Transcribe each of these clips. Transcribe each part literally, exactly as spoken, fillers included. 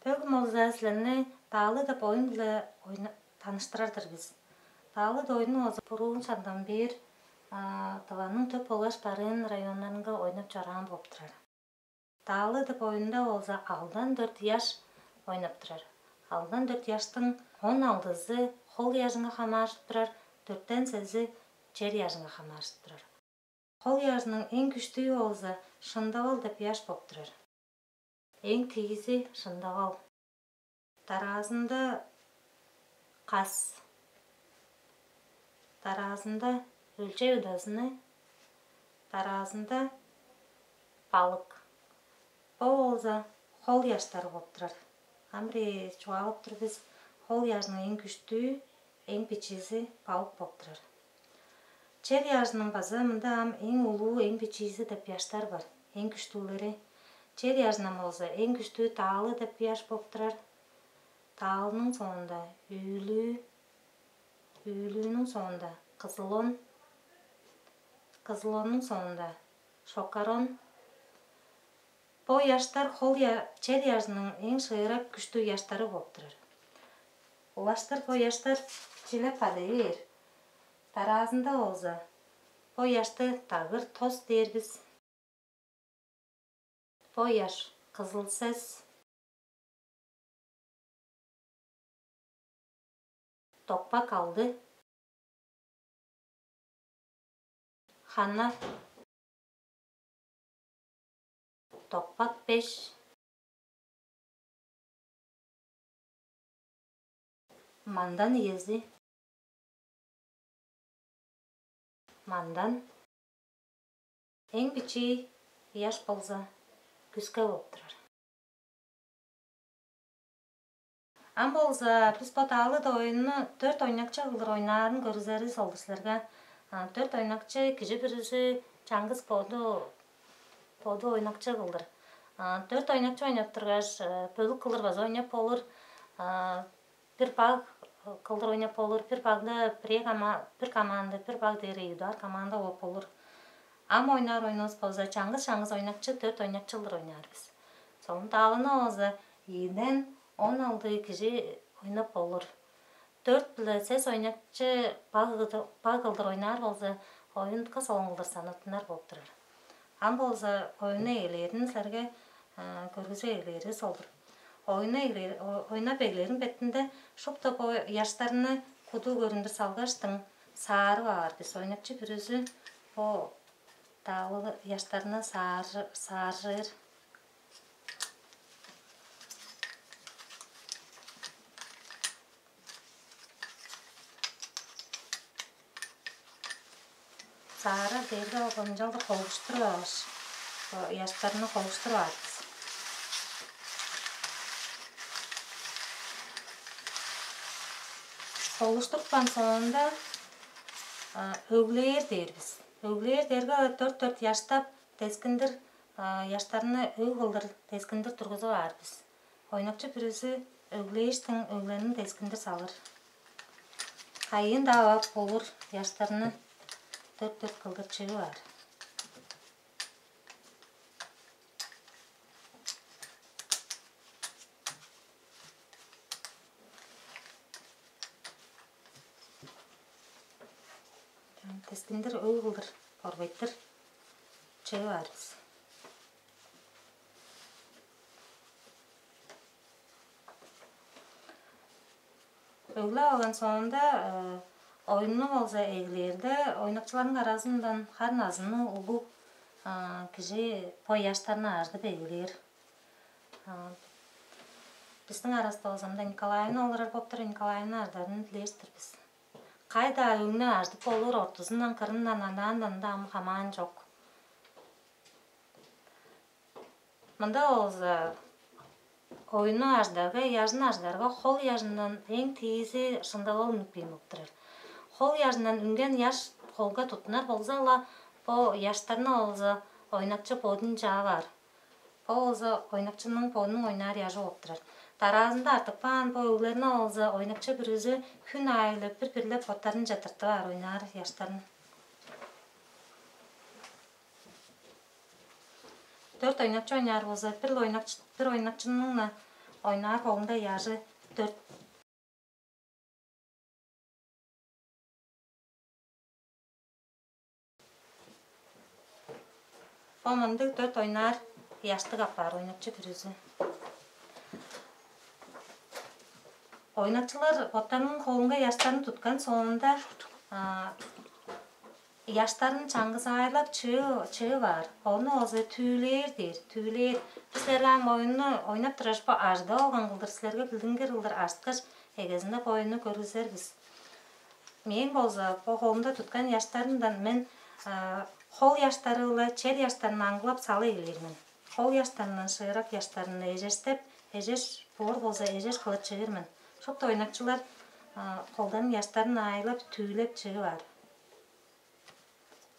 Бөгүн болза силерни «Даалы» деп оюн-биле ойна-, таныштырар-дыр бис. «Даалы» деп оюнну болза буруун шагдан бээр, а, Тываның төп болгаш барыын районнарынга ойнап чораан болуп турар. «Даалы» деп оюнда болза алдан дөрт ыяш ойнап турар. Алдан дөрт ыяштың он алдызы хол ыяжынга хамааржып турар, дөрттен сези чер ыяжынга хамааржып турар. Хол ыяжының эң күштүү болза Шындавал деп ыяш болуп турар. Эң тийизи Шындавал. Дараазында кас. Дараазында өлчей удазыны. Дараазында балык. Бо болза хол ыяштары болуп турар. Ам бир чугаалап тур бис, хол ыяжының эң күштүү, эң бичиизи балык болуп турар. Чер ыяжының база мында ам эң улуу, эң бичиизи деп ыяштар бар, эң күштүүлери. Чер ыяжынан болза эң күштүү Даалы деп ыяш болуп турар. Даалының соонда Үүлүү, Үүлүүнүң соонда Кызылон, Кызылоннуң соонда Шокарон. Бо ыяштар хол я-, чер ыяжының эң шыырак күштүг ыяштары болуп турар. Улаштыр бо ыяштар чилеп кадай бээр. Дараазында болза бо ыяшты дагыр тос дээр бис. Бо ыяш кызыл сес, токпак алды, хана, токпак беш, мандан иези, мандан. Эң бичии ыяш болза күске болуп турар. Ам болза бис бо «Даалы» деп оюнну дөрт ойнакчы кылдыр ойнаарын көргүзерис ол-дур силерге. А, дөрт ойнакчы, кижи бүрүзү чаңгыс боду, боду ойнакчы кылдыр. А, дөрт ойнакчы ойнап тургаш, э, бөлүк кылдыр база ойнап болур. А, бир баг кылдыр ойнап болур, бир багда бирээ кома-, бир команда, бир баг дээри ийи дугаар команда болуп болур. Ам ойнаар оюнувус болза чаңгыс-чаңгыс ойнакчы, дөрт ойнакчы кылдыр ойнаар бис. Соон «Даалыны» болза ийиден он алды кижи ойнап болур. Дөрт биле сес ойнакчы баг кылды-, баг кылдыр ойнаар болза, оюнга солун кылдыр санаттынар болуп турар. Ам болза оюнну эгелээрин силерге, а, көргүзүп эгелээривис ол-дур. Оюнну эгелээр-, о-, ойнап эгелээрин бетинде шупту бо ыяштарны куду көрүндүр салгаштың саарып аар бис. Ойнакчы бүрүзү бо «Даалы» ыяштарны сааржы-, сааржыр. Саарар дээрге ол ынчалдыр холуштуруп алгаш, ыяштарны холуштуруп аар бис. Холуштурупкан соонда, а, өглээр дээр бис. Өглээр дээрге дөрт-дөрт ыяштап дескиндир, а, ыяштарны өг кылдыр дескиндир тургузуп аар бис. Ойнакчы бүрүзү өглээштиң өглерин дескиндир салыр. Кайыын-даа ап болур, ыяштарны дөрт-дөрт кылдыр чыып аар. Дескиндир өг кылдыр, борбайтыр чыып аар бис. Өглеп алган соонда, э, оюнну болза эгелээрде, ойнакчыларның аразындан харын азыны улуг, а, кижи бо ыяштарны ааждып эгелээр. А, бистиң аравыста болза мында Николаевна олурар болуп тур, Николаевна ааждарын дилээр-дир бис. Кайда өңнү ааждып болур, ортузундан, кырындан, анаандан-даа ам хамаан чок. Мында болза оюнну ажыдарга, ыяжын ажыдарга, хол ыяжындан эң тийизи Шындавал үнүп кээр болуп турар. Хол ыяжындан үнген ыяш холга туттунар болза-ла, бо ыяштарны болза ойнакчы бодунче ап аар. Бо болза ойнакчының бодунуң ойнаар ыяжы болуп турар. Дараазында артып каан бо өглерни болза ойнакчы бүрүзү хүн аайы-биле бир-бирлеп боттарынче тыртып аар ойнаар ыяштарын. Дөрт ойнакчы ойнаар болза, бир ойнакчы, бир ойнакчының-на Ойнаар холумда ыяжы дөрт. Бо мындыг дөрт ойнаар ыяштыг апаар ойнакчы бүрүзү. Ойнакчылар боттарының холунга ыяштарын туткан соонда, а, ыяштарын чаңгызаайлап чыы чыы баар. Ону озе түүлээр дээр, түүлээр. Бистер ам оюнну ойнап тураш, бо ажыда болган кылдыр, силерге билдингир кылдыр арткаш, эгезинде бо оюнну көргүзер бис. Мээң болза, бо холумда туткан ыяштарымдан мен, а, хол ыяштары-ла чер ыяштарын аңгылап сала эгелээр мен. Хол ыяштарындан шыырак ыяштарны эжестеп, эжеш боор болза, эжеш кылып чыыр мен. Шупту ойнакчылар, а, холдан ыяштарын аайлап, түүлеп чыып аар.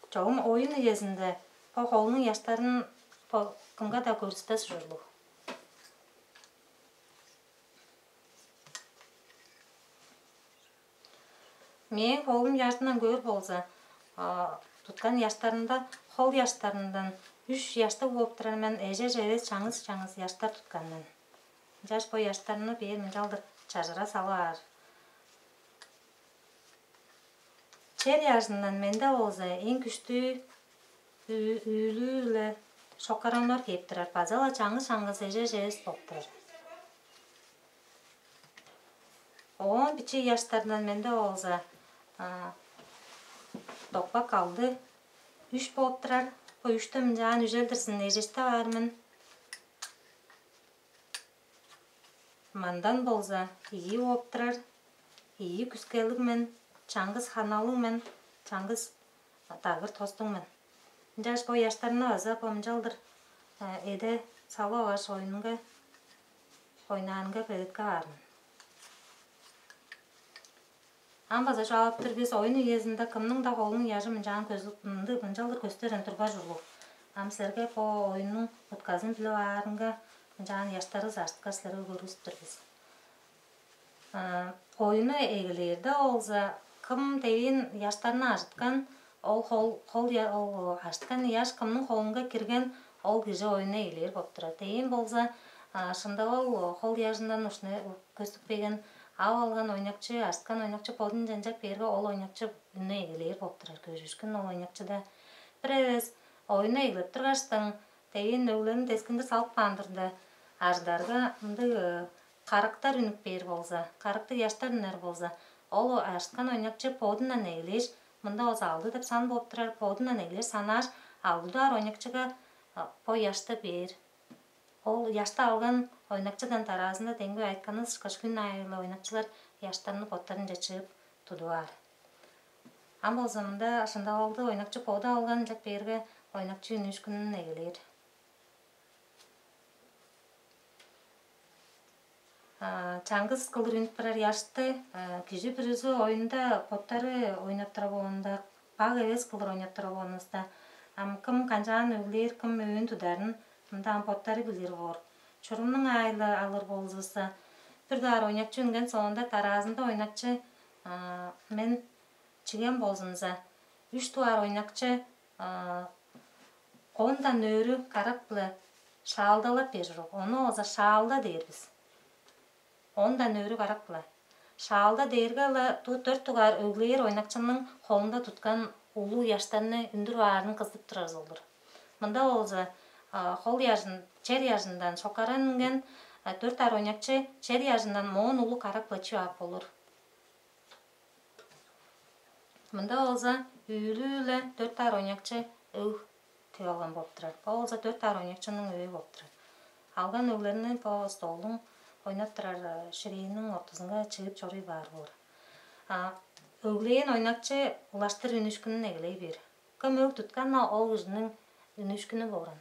Чогум оюн үезинде бо холнуң ыяштарын бо кымга-даа көрүспес ужурлуг. Мээң холум ыяжындан көөр болза, а, туткан ыяштарымда хол ыяштарымдан үш ыяштыг болуп турар мен, эжеш эвес чаңгыс-чаңгыс ыяштар туткан мен. Ынчаш бо ыяштарны бээр мынчалдыр чажыра салып аар. Чер ыяжындан менде болза эң күштүү үүлүү-биле шокараннар кээп турар, база-ла чаңгыс-чаңгыс эжеш эвес болуп турар. Оон бичии ыяштардан менде болза, а, докпак алды үш болуп турар. Бо үштү мынчаан үжелдирзин эжестеп аар мен. Мандан болза ийи болуп турар. Ийи күскелиг мен, чаңгыс ханалыг мен, чаңгыс дагыр тостуг мен. Ынчаш бо ыяштарны база бо мынчалдыр, э, эде салып алгаш, оюнга ойнаанынга белеткеп аар мен. Ам база чугаалап тур бис, оюн үезинде кымның-даа холунуң ыяжы мынчаан көзүлүп, мындыг мынчалдыр көстерен турбас ужурлуг. Ам силерге бо оюннуң утказын билип аарынга мынчаан ыяштарывыс арткаш, силерге көргүзүп тур бис. А, оюну эгелээрде болза, кым девиин ыяштарны ажыткан, ол хол, хол я-, ол ажыткан ыяш кымның холунга кирген, ол кижи оюну эгелээр болуп турар. Девиин болза, а, шындап ол хол ыяжындан ушну көстүкпеген, ап алган ойнакчы, ажыткан ойнакчы бодун чанчап бээрге, ол ойнакчы үнү эгелээр болуп турар. Көжүшкүн ол ойнакчыда бир эвес оюну эгелеп тургаштың, девиин өглерин дескинге салып каан турда, ажыдарга мындыг, э, карактар үнүп бээр болза, карактыг ыяштар үнер болза, ол ажыткан ойнакчы бодундан эгелээш, мында болза алды деп сан болуп турар, бодундан эгелээш санааш, алды дугаар ойнакчыга, а, бо ыяшты бээр. Ол ыяшты алган ойнакчыдан дараазында демги айытканывыс ышкаш хүн аайы-биле ойнакчылар ыяштарны боттарынче чыып тудуп аар. Ам болза мында шындап алды ойнакчы боду алган, ынчап бээрге ойнакчы үнүүшкүнүн эгелээр. А, чаңгыс кылдыр үнүп турар ыяшты, а, кижи бүрүзү оюнда боттары ойнап тура болганда, баг эвес кылдыр ойнап тура болгонувуста, ам кым канчаан өглээр, кым өөн тударын мында ам боттары билир боор. Чурумнуң аайы-биле алыр болзувусса, бир дугаар ойнакчы үнген соонда, дараазында ойнакчы, а, мен чигем болзумза, үш дугаар ойнакчы, а, ондан өрү карак-биле шаалдалап бээр чоруур. Ону болза шаалда дээр бис. Ондан өрү карак-биле. Шаалда дээрге-ле ду-, дөрт дугаар өглээр ойнакчының холунда туткан улуг ыяштарны үндүр баарын кызып турар ол-дур. Мында болза, а, хол ыяжын, чер ыяжындан шокаран үнген, а, дөрт дугаар ойнакчы чер ыяжындан моон улуг карак-биле чип ап болур. Мында болза үүлү-биле дөрт дугаар ойнакчы өг тип алган болуп турар. Бо болза дөрт дугаар ойнакчының өө болуп турар. Алган өглерни бо столдуң ойнап турар, э, ширээниң ортузунга чыып чоруй баар боор. А, өглээн ойнакчы улаштыр үнүшкүнүн эгелей бээр. Кым өг туткан-на, ол кижиниң үнүшкүнү боор.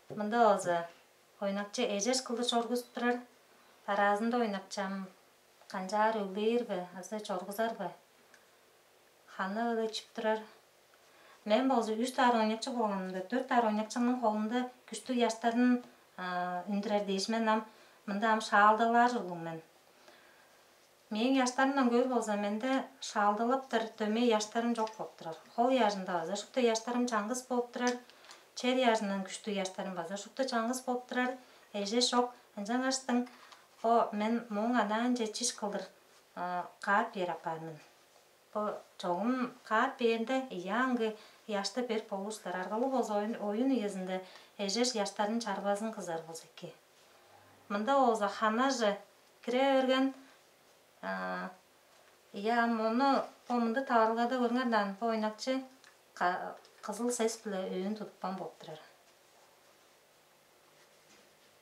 Мында болза ойнакчы эжеш кылдыр чоргузуп турар. Дараазында ойнакчы ам канчаар өглээр бе азы чоргузар бе? Ханы-биле чип турар. Мен болза үш дугаар ойнакчы болганымда, дөрт дугаар ойнакчының холунда күштүг ыяштарын, а, үндүрер дээш, мен ам мында ам шаалдалаар ужурлуг мен. Мээң ыяштарымдан көөр болза, менде шаалдалаптар дөмей ыяштарым чок болуп турар. Хол ыяжында база шупту ыяштарым чаңгыс болуп турар. Чер ыяжындан күштүг ыяштарым база шупту чаңгыс болуп турар, эже шок. Ынчангаштың бо мен мооң адаанче чиш кылдыр каап бээр апаар мен. Бо чогум каап бээрде ыяангы ыяшты берип болур силер. Аргалы болза оюн, оюн үезинде эжеш ыяштарын чарбазын кызар болза эки. Мында болза ханажы кире берген. Ыя, ам ону бо мындыг таварылгада көрүңер даан, бо ойнакчы кызыл сес-биле өөн тудупкан болуп турар.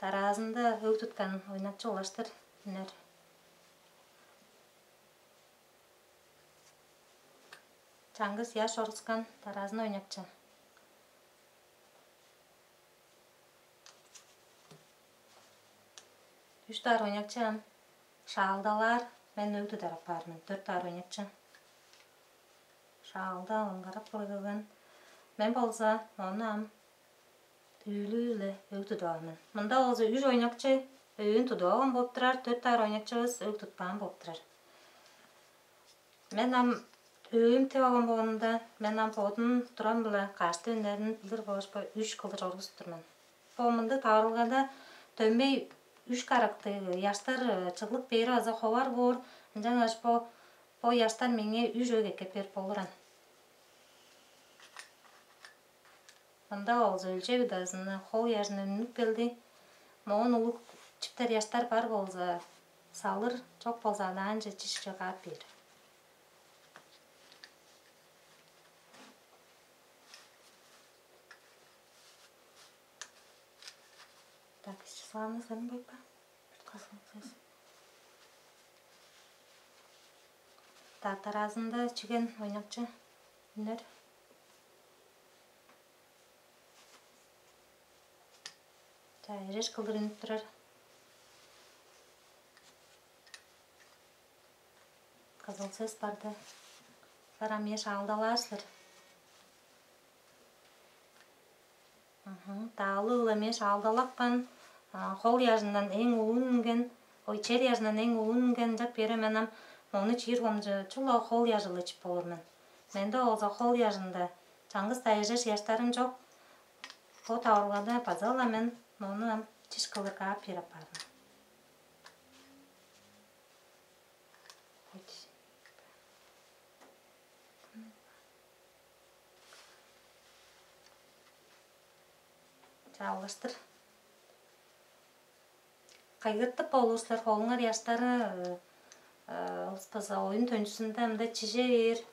Дараазында өг туткан ойнакчы улаштыр үнер. Чаңгыс ыяш орускан дараазын ойнакчы. Үш даар ойнакчы ам шаалдалаар, мен өг тудар апаар мен. Дөрт даар ойнакчы шаалда ыңгарап көргөген. Мен болза ону ам үүлүү-ле өг тудуп алган мен. Мында болза үш ойнакчы өөн тудуп алган болуп турар, дөрт даар ойнакчывыс өг тутпаан болуп турар. Мен ам өөм деп алган боонумда, мен ам бодум турам-биле кашты үннерин билир болуш, бо үш кылдыр оргузуп тур мен. Бо мындыг таварылгада дөмей үш карактыг ыяштар чыглып бээри база ховар боор, ынчангаш бо бо ыяштар меңээ үш өг эккеп берип болуран. Мында болза өлчей удазынны хол ыяжындан үнүп келди. Моон улуг чиптер ыяштар бар болза, салыр, чок болза, анаанче чишче каап бээр. Так, сейчас ладно, сен бойпа. Касылсыз. Так, таразында чиген ойнакчы үнер. За, эреш кылдыр үнүп турар. Кызыл сес барды. Сара меш алдалаар силер. Даалы-ла меш алдалапкан, хол ыяжындан эң улуун үнген, ой, чер ыяжындан эң улуун үнген деп бере мен ам, мону чиир комчу чула хол ыяжылы чип болур мен. Менде болза хол ыяжында чаңгыс дайжаш ыяштарым чок. Бо тавылгада база-ла мен мону ам чиш кылыр каап бир апаарым. Чаалаштыр. Кайгыртып болур силер, холуңар ыяштары ыспаза оюн төнчүзүндө ында чиже бээр.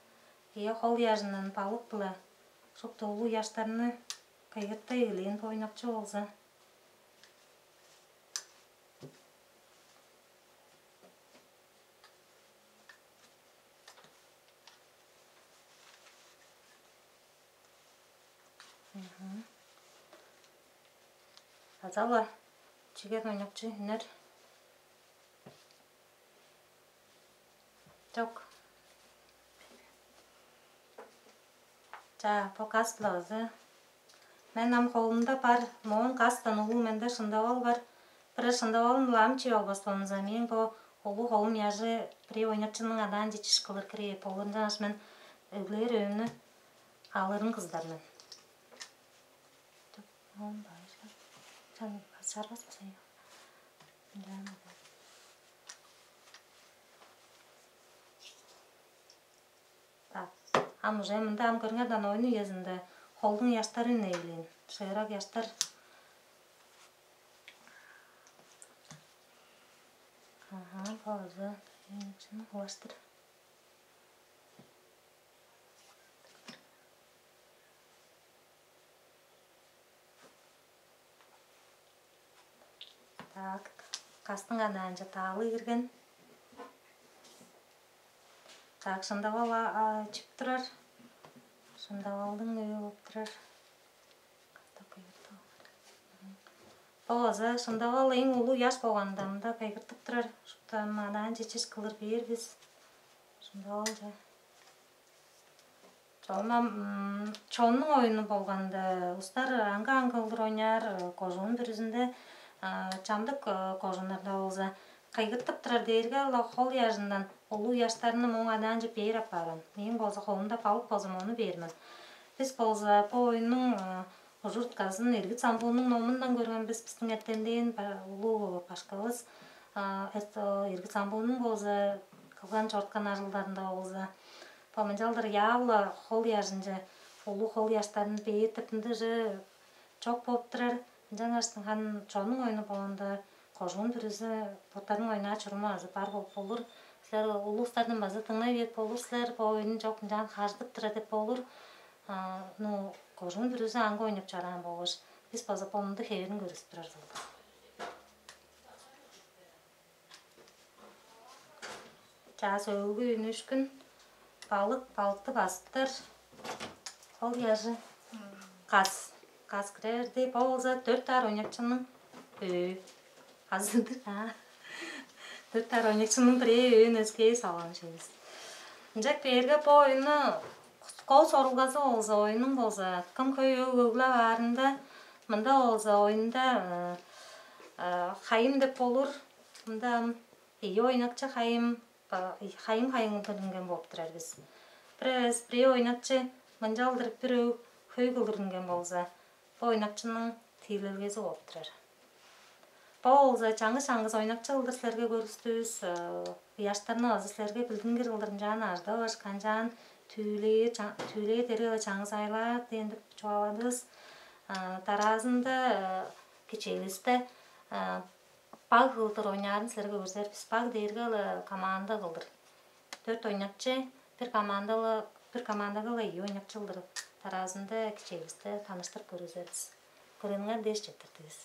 Ийе, хол ыяжындан балык-биле шупту улуу ыяштарны кайгыртпай эгелээн, тойнакчы болза. Азала чиген ойнакчы үнер. Чок. Чаа, бо кас-биле база. Мен ам холумда бар, моон кастан улуу менде шындавал бар. Бир шындавалым-ла ам чип албас болза, мээң бо улуу холум ыяжы бирээ ойнакчының адаан чечиш кылыр кирээ болурундан аш мен өглээр өөнү алырын кыздар мен. Чок, моон баажар. Чан чарбас болза. Ам уже мында ам көрүңер даан, оюн үезинде холдуң ыяштары үнейлээн. Шыырак ыяштар. Ага, база улаштыр. Так, кастың анаанча таалы кирген. Так, шындавал чип турар. Шындавалдың үйү болуп турар. Кастап кыйгыртып алган. Бо база шындавал эң улуу ыяш болганда мында кыйгыртып турар. Шуптан анаан чечеш кылыр бээр бис. Шындавалча. Чонум, чоннуң оюну болганда, улустар аңгы-аңгы кылдыр ойнаар, кожуун бүрүзүнде, чамдык кожууннарда болза, кыйгыртып турар дээрге-ла хол ыяжындан улуу ыяштарны мооң адаанче бээр апааран. Мээң болза холумда балык болза, мону бээр мен. Бис болза бо оюннуң Ужуртказын Иргит Самбуунуң номундан көрген бис, биздиң эртемден улуу башкывыс. Эргит Самбуунуң болза кылган чорткан ажылдарында болза, бо мынчалдыр яавла хол ыяжынче, улуу хол ыяштарын бээр деп ындыжы чок болуп турар. Ынчангаш хан чоннуң оюну болганда кожуун бүрүзү боттарының ойнаа чуруму азы бар болуп болур. Силер улустардан база дыңнай бээп болур силер, бо оюн чок ынчаан хажыдып тура деп болур. Ну, кожуун бүрүзү аңгы ойнап чораан болгаш, бис база бо мындыг хеверин көрүстүрер болду. Чаа сөөлгү үнүшкүн балык, балыкты басыптар. Ол ыяжы кас, кас кирерди. Бо болза төрт аар ойнакчының өө. Азыдыр аа. Төрт аар ойнакчының бирээ өөн өскээ салган шевис. Ынчак берге бо оюну кол сорулгазы болза, оюнуң болза, кым хөй өг өглеп аарында, мында болза оюнда хайым деп болур. Мында ам ийи ойнакчы хайым, хайым хайыңдырынген болуп турар бис. Бир эвес бирээ ойнакчы мынчалдыр бир өг хөй кылдырынген болза, бо ойнакчының тиилелгези болуп турар. Бо болза чаңгыс-чаңгыс ойнакчы кылдыр силерге көргүстүвүс. Ыяштарны база силерге билдингир кылдыр ынчаан ажыдып алгаш, канчаан түүлээр, түүлээр дээрге чаңгыс айлаар дээн деп чугааладывыс. Дараазында кичээливисте баг кылдыр ойнаарын силерге көрзер бис. Баг дээрге ала команда кылдыр. Төрт ойнакчы, бир командала, бир командага ала ийи ойнакчы кылдыр. Дараазында кичээливисте таныштырып көргүзер бис. Көргениңер дээш четтирдивис.